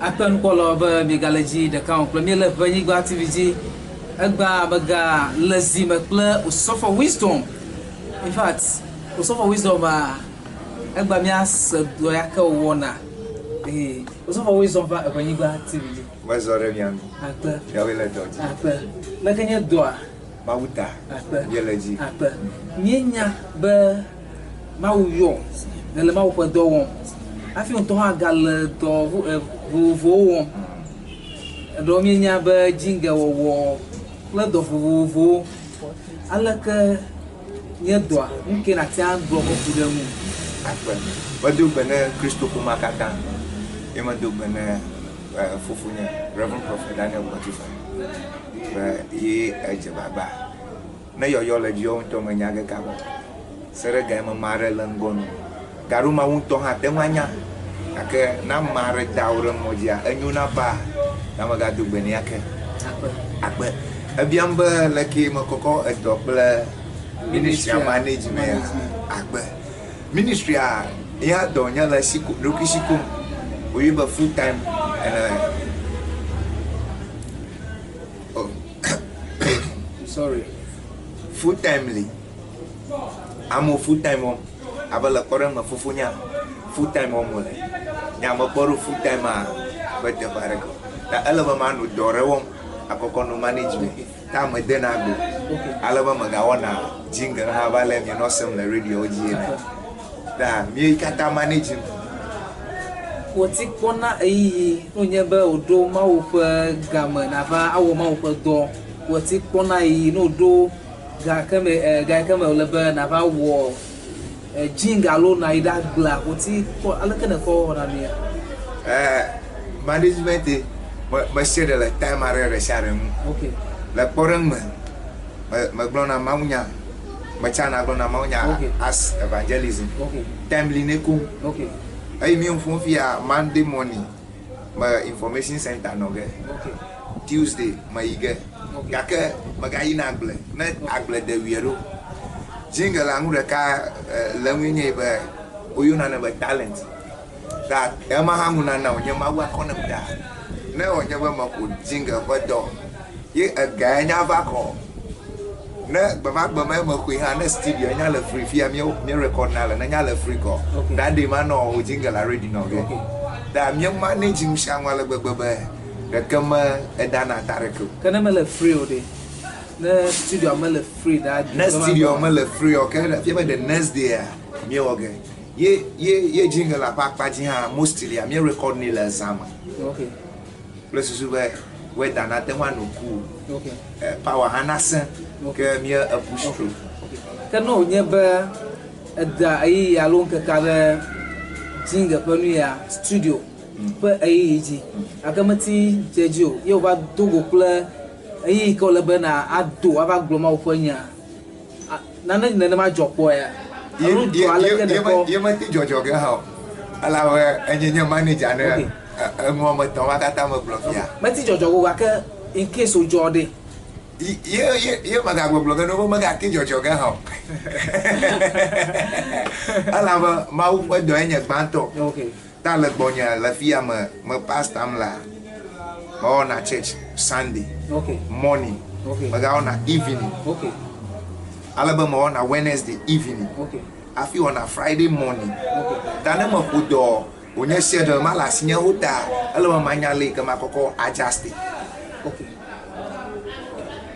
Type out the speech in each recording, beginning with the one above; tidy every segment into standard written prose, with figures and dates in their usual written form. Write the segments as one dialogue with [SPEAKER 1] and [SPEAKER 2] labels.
[SPEAKER 1] Akpe nukpɔlawo be miegale dzi ɖeka wɔm kple mí le Ʋenyigba TV dzi. Egbea mega le zi me kple Osɔfo Wisdom. In fact, Osɔfo Wisdom a egbea míase dɔ ya ke wòwɔna. Ee, Osɔfo Wisdom va Ʋenyigba TV dzi.
[SPEAKER 2] Mezɔ ɖe mia nu.
[SPEAKER 1] Akpe.
[SPEAKER 2] Miawoe le dɔ dzi.
[SPEAKER 1] Akpe. Leke nye dɔa?
[SPEAKER 2] Mawu ta.
[SPEAKER 1] Akpe.
[SPEAKER 2] Míele edzi.
[SPEAKER 1] Akpe. Míenya be Mawu yɔ nèle Mawu ƒe dɔ wɔm hafi ŋutɔ hã gale dɔ vovovowo wɔm. Eɖewo míenya be dzingewɔwɔ kple dɔ vovovowo. Aleke nye dɔa? Nu kae nàte ŋu agblɔ ku ɖe eŋu?
[SPEAKER 2] Akpe. Medo gbe ne Kristo ƒomea katã ye medo gbe ne fofonye Rev. Prophet Daniel Gbɔtifa be ye edze gbagba. Ne yɔyɔ le dziwò ŋutɔ menya ge kaba o. Se ɖe ga eme ma ɖe le ŋgɔ nɔ. Gaɖo Mawu ŋutɔ hã te ŋu anya. Gake ne ame aɖe da wò ɖe mɔ dzia, enyo na baa ne megado gbe nɛ ake. Akpe. Ebiam be lekee mekɔkɔ edɔ kple ministrya manage mea? Akpe. Ministrya ya dɔ nye le esi ɖokuisi koŋ. Woyɔe be full time ene. Oh.
[SPEAKER 1] Sorry.
[SPEAKER 2] Full time li. Amewo full time wɔm. Abe le kpɔɖeŋu me fofonya full time wɔm wole. Nye mekpɔ ɖo full time a ƒe teƒe aɖeke o. Ta ele be manɔ dɔ ɖe wɔm akɔkɔ nɔ manage me. Ta medena agble. Ale be megawɔna jingle hã va le mienɔ sem le radio dzi ene. Ta mí katã manage.
[SPEAKER 1] Wòti kpɔna ɣeyiɣi ne wònye be wòɖo Mawu ƒe game nàva awɔ Mawu ƒe dɔ. Wòti kpɔna ɣeyiɣi ne wòɖo ga ke me e ga yi ke me wòle be nàva wɔ jingle alo nàyi ɖe agblea. Wòti kpɔ aleke nèkɔ wɔna nua?
[SPEAKER 2] E management me mese ɖe le time aɖe ɖe sia ɖe ŋu.
[SPEAKER 1] Okay.
[SPEAKER 2] Le kpɔɖeŋu me, me megblɔna mawunya metsana gblɔna mawunya
[SPEAKER 1] Okay.
[SPEAKER 2] as evangelism.
[SPEAKER 1] Okay.
[SPEAKER 2] Time li nɛ koŋ.
[SPEAKER 1] Okay.
[SPEAKER 2] Eyi mi ƒom fia Monday morning me information center nɔ ge.
[SPEAKER 1] Okay.
[SPEAKER 2] Tuesday me yi ge.
[SPEAKER 1] Okay.
[SPEAKER 2] Gake megayina agble ne agble de wuie ɖo. Jingle la nu ɖeka le ŋue nye be woyɔna ne be talent. Ta ema hã nunana wònye Mawu akɔ nem ta. Ne wònye be meƒo jingle ƒe dɔ ye egae nya va kɔ. Ne gbemagbe me mexɔe hã ne studio nya le free fia mi mi record na le ne nya le free kɔ.
[SPEAKER 1] Okay.
[SPEAKER 2] That day manɔ wo jingle la ready nɔ ge.
[SPEAKER 1] Okay.
[SPEAKER 2] Ta mi manage nu sia nu ale gbegbe be ɖeke me edana ta ɖeke o.
[SPEAKER 1] Ke ne mele free o ɖe? Ne studio mele free ɖa.
[SPEAKER 2] Ne studio mele free o ke fia be the next day a miewɔ ge. Ye ye ye jingle la ƒe akpa dzi hã mostly a mi record nɛ le zã me.
[SPEAKER 1] Okay.
[SPEAKER 2] Kple susu be weather nate ŋu anɔ cool.
[SPEAKER 1] Okay.
[SPEAKER 2] Power hã nasẽ ke mi e push through.
[SPEAKER 1] Okay. Ke ne wònye be eda ɣeyiɣi alo ŋkeke aɖe jingle ƒe nu ya studio ƒe ɣeyiɣi dzi gake meti dze edzi o ye wòva do go kple ɣeyiɣi ke wòle be na ado ava gblɔ Mawu ƒe nya. Nane nenema dzɔ kpɔ ya? Alo dzɔ aleke nèkpɔ?
[SPEAKER 2] Ye mete dzɔdzɔ ge hã o. Elabe enye nye manager ne enua me tɔ va katã megblɔ fia.
[SPEAKER 1] Meti dzɔdzɔ o gake in case wòdzɔ ɖe.
[SPEAKER 2] Ye ye ye megagbɔgblɔ ge ne wo megate dzɔdzɔ ge hã o. Elabe Mawu ƒe dɔe nye gbãtɔ.
[SPEAKER 1] Okay.
[SPEAKER 2] Ta le gbɔnye le fia me me pastor m la mewɔna church Sunday
[SPEAKER 1] okay.
[SPEAKER 2] morning.
[SPEAKER 1] Okay.
[SPEAKER 2] Megawɔna evening.
[SPEAKER 1] Okay.
[SPEAKER 2] Ale be mewɔna Wednesday evening.
[SPEAKER 1] Okay.
[SPEAKER 2] Hafi wɔna Friday morning.
[SPEAKER 1] Okay.
[SPEAKER 2] Ta ne meƒo dɔ wònye schedule ma le asinye wo ta ele be manya le yi ke makɔkɔ adjust.
[SPEAKER 1] Okay.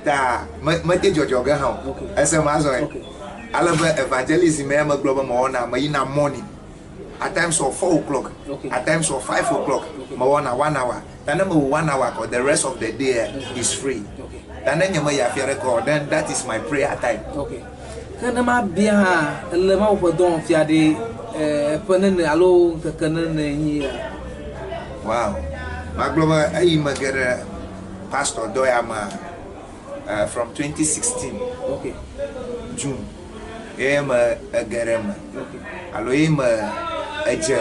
[SPEAKER 2] Ta me mete dzɔdzɔ ge hã o.
[SPEAKER 1] Okay.
[SPEAKER 2] Ese ma zɔ
[SPEAKER 1] Okay.
[SPEAKER 2] Ale be evangelism ya megblɔ be mewɔna meyina morning. At times of 4 o'clock.
[SPEAKER 1] Okay.
[SPEAKER 2] At times of 5 o'clock.
[SPEAKER 1] Okay.
[SPEAKER 2] Mewɔna 1 hour. Ta ne mewɔ 1 hour kɔ the rest of the day is free.
[SPEAKER 1] Okay.
[SPEAKER 2] Ta ne nye meyi afi aɖe kɔ then that is my prayer time.
[SPEAKER 1] Okay. Ke ne mabia hã ele Mawu ƒe dɔ wɔm fia ɖe eƒe nene alo ŋkeke nene nyi ya?
[SPEAKER 2] Wow. Magblɔ be eyi me ge ɖe pastor dɔ ya mea from 2016
[SPEAKER 1] Okay.
[SPEAKER 2] June ye me ege ɖe eme.
[SPEAKER 1] Okay.
[SPEAKER 2] Alo ye me edze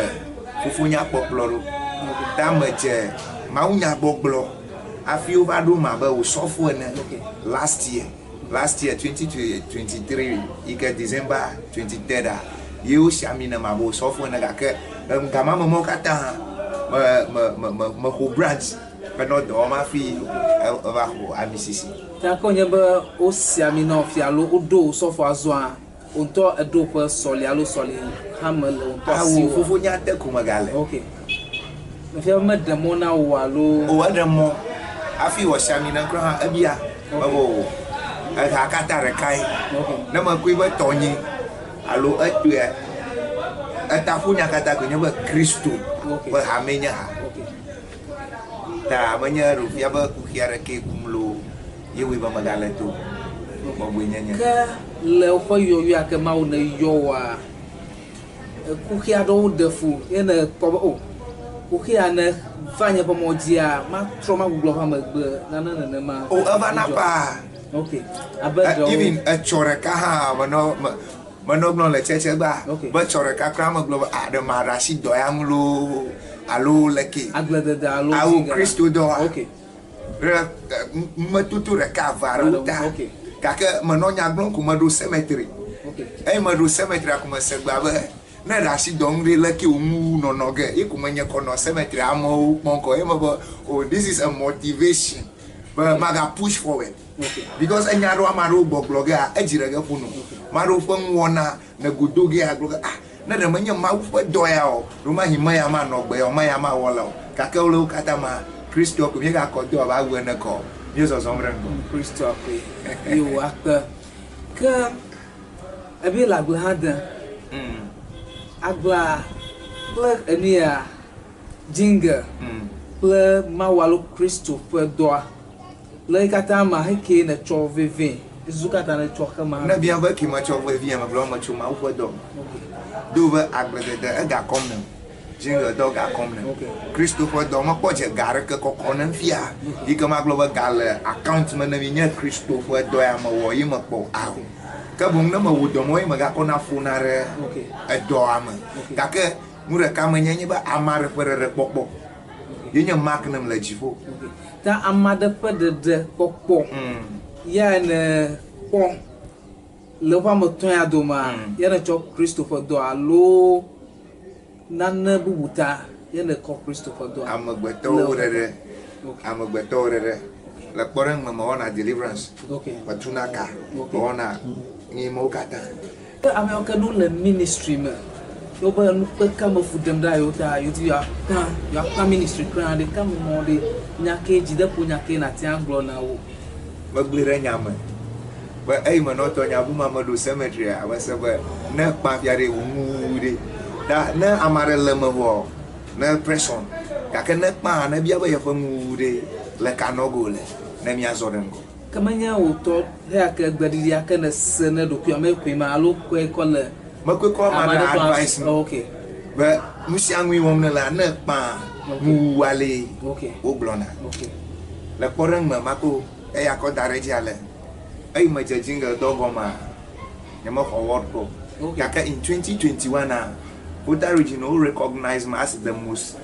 [SPEAKER 2] fofonya kpɔkplɔ ɖo.
[SPEAKER 1] Okay.
[SPEAKER 2] Ta me dze mawunyagbɔgblɔ hafi wova ɖo ma be wòsɔfo ene.
[SPEAKER 1] Okay.
[SPEAKER 2] Last year. Last year 2023 yi ke December 23 a ye wosi ami ne ma be wòsɔfo ene gake gama me mɔwo katã hã Me me me me mexo branch menɔ dɔ wɔm hafi eva xɔ amisisi.
[SPEAKER 1] Ta ke wònye be wosi ami na wò fia alo woɖo wò sɔfo azɔa, wò ŋutɔ eɖo ƒe sɔli alo sɔli hame le wò ŋutɔ
[SPEAKER 2] Awo
[SPEAKER 1] asiwò.
[SPEAKER 2] fofonya te ko megale.
[SPEAKER 1] Ok. Mefia be meɖe mɔ na wò alo.
[SPEAKER 2] O eɖe mɔ hafi wòasi ami nam kura hã ebia mebe o eha katã ɖekae.
[SPEAKER 1] Ok.
[SPEAKER 2] Ne mekpɔe be tɔnye alo etɔe etaƒonya katã koe nye be Kristo
[SPEAKER 1] Ok.
[SPEAKER 2] ƒe hamee nye ha.
[SPEAKER 1] Ok.
[SPEAKER 2] Ta menye ɖevia be kuxi aɖekee kum loo ye wɔe be megale to bɔbɔe nyenye.
[SPEAKER 1] Ke le woƒe yɔyɔa ke Mawu ne yɔ woa, kuxi aɖewo ɖe fu ye ne kpɔ be o kuxia ne va nye ƒe mɔ dzia matrɔ magbugbɔ va megbe nane nenema.
[SPEAKER 2] O eva na paa.
[SPEAKER 1] Ok. Abe ɖewo.
[SPEAKER 2] Even etsɔ ɖeka hã menɔ me menɔ gblɔm le tsetse gba
[SPEAKER 1] Ok.
[SPEAKER 2] be tsɔ ɖeka kura megblɔ be ah ɖe maɖe asi dɔ ya ŋu loo alo leke.
[SPEAKER 1] Agbledede alo.
[SPEAKER 2] Awo
[SPEAKER 1] zinga.
[SPEAKER 2] Kristo dɔa.
[SPEAKER 1] Ok.
[SPEAKER 2] Ɖe numetoto ɖeka eve aɖewo ta.
[SPEAKER 1] Ok.
[SPEAKER 2] Gake menɔ nya gblɔm ko meɖo cemetery.
[SPEAKER 1] Ok.
[SPEAKER 2] Eye meɖo cemetery ko mese gba be ne ɖe asi dɔ ŋu ɖe leke wò nu nɔnɔ ge ye ko menye kɔ nɔ cemetery amewo kpɔm kɔ ye me be oh this is a motivation be maga push forward.
[SPEAKER 1] Ok.
[SPEAKER 2] Because enya ɖewo ame aɖewo gbɔgblɔ gea edzi ɖe ge ƒo no. Ame aɖewo ƒe nuwɔna ne godo gea gblɔ ge ah ne ɖe menye Mawu ƒe dɔ ya o ɖomahi me ya manɔ gbe ya o me ya mawɔ le o. Gake wole wo katã ma Kristo ko míegakɔ do abe awu ene kɔ míezɔzɔm ɖe ŋgɔ.
[SPEAKER 1] Kristo koe ye wòakpe. Ke ebe le agble hã dem. Agblea kple enu ya dzinge kple Mawu alo Kristo ƒe dɔa le ye katã ma heke netsɔ vevie. Susu katã netsɔ xema.
[SPEAKER 2] Ne bia be ke metsɔ vevie megblɔ metso Mawu ƒe dɔ.
[SPEAKER 1] Ok.
[SPEAKER 2] Do be agbledede egakɔm nem. Dzinge dɔ gakɔm nem.
[SPEAKER 1] Ok.
[SPEAKER 2] Kristo ƒe dɔ mekpɔ dze ga aɖeke kɔkɔ nem fia. Yi ke magblɔ be ga le account me ne mi nye Kristo ƒe dɔ ya mewɔ ye mekpɔ o. Ao. Ke boŋ ne mewɔ dɔ mɔ ye megakɔna ƒona ɖe
[SPEAKER 1] Ok.
[SPEAKER 2] edɔa me.
[SPEAKER 1] Ok.
[SPEAKER 2] Gake nu ɖeka menye nye be ame aɖe ƒe ɖeɖe kpɔkpɔ. Ye nye mark nem le dziƒo.
[SPEAKER 1] Ok. Ta ame aɖe ƒe ɖeɖe kpɔkpɔ ya ne kpɔ le woƒe ame etɔ̃ ya domea ya ne tsɔ Kristo ƒe dɔ alo nane bubu ta ya ne kɔ Kristo ƒe dɔa.
[SPEAKER 2] Amegbetɔwo ɖeɖe.
[SPEAKER 1] Ok.
[SPEAKER 2] Amegbetɔwo ɖeɖe. Le kpɔɖeŋu me mewɔna deliverance.
[SPEAKER 1] Ok.
[SPEAKER 2] Metuna ka.
[SPEAKER 1] Ok.
[SPEAKER 2] Mewɔna nu katã.
[SPEAKER 1] Ke amewo ke no le ministry me wobe nukpeka me fu ɖem ɖa yewo ta yewo di yewoakpã yewoakpã ministry kura ɖe ka me mɔ ɖe nya ke dzideƒo nya ke nàte agblɔ na wo.
[SPEAKER 2] Megblɔe ɖe nya me be eyi me nɔtɔ nya bu ma meɖo cemetery a mese be ne kpã fia ɖe wò nuwuwu ɖe ta ne ame aɖe le me vɔ ne press on gake ne kpã ne bia be yeƒe nuwuwu ɖe le ka nɔgo le ne miazɔ ɖe ŋgɔ.
[SPEAKER 1] Ke menye wò tɔ heya ke gbeɖiɖia ke ne se ne ɖokuiwò ame koe ma alo kɔe kɔ le
[SPEAKER 2] Mekɔe kɔ ame aɖe advice
[SPEAKER 1] Oh, ok.
[SPEAKER 2] be nu sia nu wɔm ne la ne kpã nuwuwu ale
[SPEAKER 1] Ok.
[SPEAKER 2] wogblɔna.
[SPEAKER 1] Ok.
[SPEAKER 2] Le kpɔɖeŋu me mako eya kɔ da ɖe dzi ale eyi me dze dzinge dɔ gɔmea nye mexɔ award kpɔ.
[SPEAKER 1] Ok.
[SPEAKER 2] Gake in 2021 a Volta region wo recognize me as the most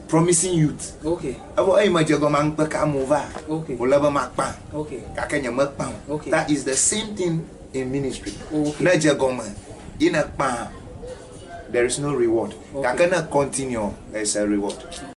[SPEAKER 2] promising youth.
[SPEAKER 1] Ok.
[SPEAKER 2] Evɔ eyi me dze gɔmea ŋukpe ka amewo va.
[SPEAKER 1] Ok.
[SPEAKER 2] Wòle be makpã.
[SPEAKER 1] Ok.
[SPEAKER 2] Gake nye mekpã o.
[SPEAKER 1] Ok.
[SPEAKER 2] That is the same thing in ministry.
[SPEAKER 1] Ok.
[SPEAKER 2] Ne dze gɔme yi ne kpã there is no reward.
[SPEAKER 1] Ok.
[SPEAKER 2] Gake ne continue there is a reward.